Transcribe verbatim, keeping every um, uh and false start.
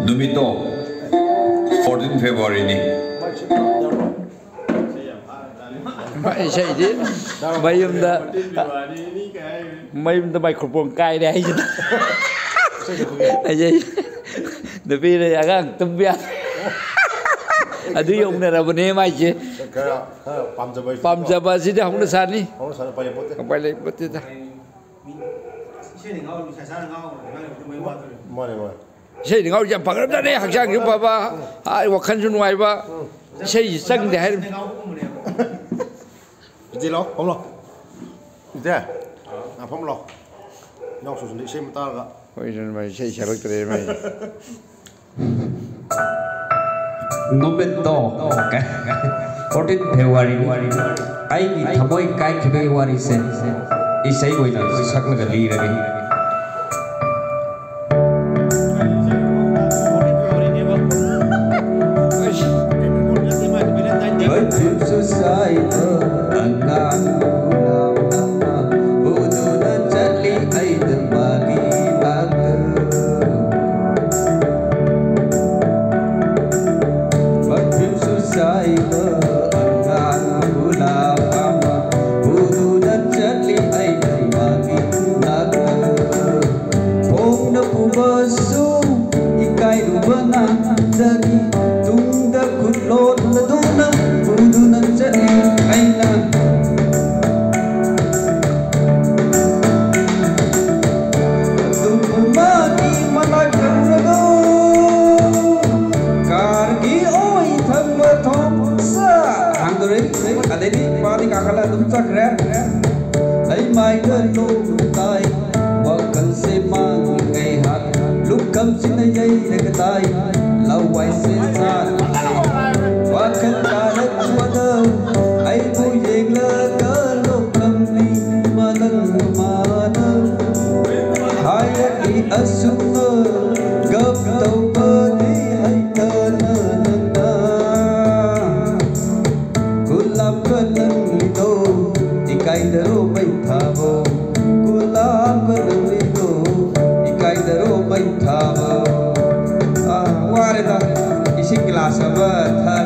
ꯅꯨꯃꯤꯠꯇꯣ fourteen February ꯅꯤ꯫ ꯏꯁꯩꯗꯤ ꯃꯌꯨꯝꯗ, ꯃꯌꯨꯝꯗ microphone ꯀꯥꯏꯔꯦ ꯍꯥꯏꯁꯤꯗ꯫ ꯍꯥꯏꯖꯩ, ꯅꯨꯄꯤꯅ ꯑꯉꯥꯡ ꯇꯨꯝꯕ ꯌꯥꯗꯦ꯫ ꯑꯗꯨ ꯌꯧꯅꯔꯕꯅꯦ ꯃꯥꯏꯁꯦ꯫ ꯈꯔ, ꯈꯔ ꯄꯥꯝꯖꯕ ꯍꯥꯏꯁꯤꯗꯤ ꯄꯥꯝꯖꯕ ꯑꯁꯤꯗꯤ ꯍꯧꯅ ꯁꯥꯅꯤ꯫ ꯍꯧꯅ ꯁꯥꯅꯤ, ꯎꯄꯥꯏ ꯂꯩꯄꯣꯠꯇꯦ꯫ ꯎꯄꯥꯏ ꯂꯩꯄꯣꯠꯇꯦꯗ꯫ ꯃꯤ ꯏꯁꯩꯗ ꯉꯥꯎꯔ ꯅꯤꯁꯥ ꯆꯥꯔ ꯉꯥꯎꯔꯒ ꯑꯗꯨꯃꯥꯏꯅ ꯂꯩꯕꯗꯣ ꯃꯣꯏ ꯋꯥꯗꯣꯔꯤꯕꯅꯤ꯫ ꯃꯥꯅꯦ, ꯃꯥꯅꯦ꯫ ꯏꯁꯩꯗꯤ ꯉꯥꯎꯔꯤꯁꯦ ꯌꯥꯝ ꯐꯈ꯭ꯔꯕꯖꯥꯠꯅꯦ, ꯍꯛꯆꯥꯡꯁꯨ ꯐꯕ, ꯑ, ꯋꯥꯈꯜꯁꯨ ꯅꯨꯡꯉꯥꯏꯕ꯫ ꯎꯝ꯫ ꯏꯁꯩꯁꯤ ꯆꯪꯗꯦ ꯍꯥꯏꯔꯤꯕꯅꯤ꯫ ꯏꯁꯩꯗ ꯉꯥꯎꯕꯒꯨꯝꯕꯅꯦꯕ꯫ ꯏꯆꯦ ꯂꯥꯎ, ꯐꯝꯂꯣ꯫ ꯏꯆꯦ, ꯉꯥ ꯐꯝꯂꯣ꯫ ꯏꯅꯥꯎꯁꯨꯁꯤꯅ ꯏꯁꯩ ꯑꯃ ꯇꯥꯔꯒ꯫ ꯍꯣꯏ, ꯏꯆꯟ ꯃꯥꯏ ꯏꯁꯩ ꯁꯛꯂꯛꯇ꯭ꯔꯦ ꯃꯥꯏ꯫ ꯅꯨꯃꯤꯠꯇꯣ, fourteen February, ꯑꯩꯒꯤ ꯊꯃꯣꯏ ꯀꯥꯏꯈꯤꯕꯒꯤ ꯋꯥꯔꯤꯁꯦ ꯏꯁꯩ ꯑꯣꯏꯅ ꯁꯛꯂꯒ ꯂꯤꯔꯒꯦ꯫ ꯃꯆꯨꯁꯨ ꯁꯥꯏꯕ ꯑꯉꯥꯡ ꯄꯨꯗꯨꯅ ꯆꯠꯂꯤ ꯑꯩꯅ ꯃꯥꯒꯤ ꯅꯥꯛꯇ꯫ ꯃꯆꯨꯁꯨ ꯁꯥꯏꯕ ꯑꯉꯥꯡ ꯒꯨꯂꯥꯞ ꯑꯃ ꯄꯨꯗꯨꯅ ꯆꯠꯂꯤ ꯑꯩꯅ ꯃꯥꯒꯤ ꯅꯥꯛꯇ꯫ ꯐꯣꯡꯅ ꯄꯨꯕꯁꯨ ꯏꯀꯥꯏꯔꯨꯕ ꯅꯥꯗꯒꯤ ꯇꯨꯡꯗ ꯈꯨꯠ ꯂꯣꯠꯂꯗꯨꯅ ꯄꯨꯗꯨꯅ ꯆꯠꯂꯤ ꯑꯩꯅ꯫ ꯑꯗꯨꯕꯨ ꯃꯥꯒꯤ ꯃꯅꯥꯛ ꯌꯧꯔꯒ ꯀꯥꯔꯒꯤ ꯑꯣꯏ ꯊꯪꯕ ꯊꯣꯡ ꯁꯥ ꯍꯥꯡꯗꯣꯔꯛꯏ꯫ ꯑꯗꯩꯗꯤ ꯃꯥꯗꯤ ꯀꯥꯈꯠꯂ ꯑꯗꯨꯝ ꯆꯠꯈ꯭ꯔꯦ꯫ ꯑꯩ ꯃꯥꯏꯗ ꯅꯣꯡ ꯇꯥꯏ, ꯋꯥꯈꯜꯁꯦ ꯃꯥꯡꯉꯤ ꯉꯩꯍꯥꯛ, ꯂꯨꯈꯝꯁꯤꯅ ꯌꯩꯔꯒ ꯇꯥꯏ, ꯂꯋꯥꯏꯁꯦ ꯁꯥꯠ꯫ ꯋꯥꯈꯜ ꯇꯥꯔꯛꯄꯗ ꯑꯩꯕꯨ ꯌꯦꯡꯂꯒ ꯂꯣꯛꯂꯝꯃꯤ ꯃꯅꯪ ꯃꯥꯅ꯫ ꯍꯥꯏꯔꯛꯏ ꯑꯁꯨꯝꯅ ꯒꯞ ꯇꯧꯕꯗꯤ ꯍꯩꯇꯅ ꯅꯪꯅ꯫ ꯒꯨꯂꯥꯞꯀ ꯅꯪꯂꯤꯗꯣ ꯏꯀꯥꯏꯗꯔꯣ ꯃꯩ ꯊꯥꯕꯣ? ꯒꯨꯂꯥꯞꯀ ꯅꯪꯂꯤꯗꯣ ꯏꯀꯥꯏꯗꯔꯣ? ꯄꯊꯥ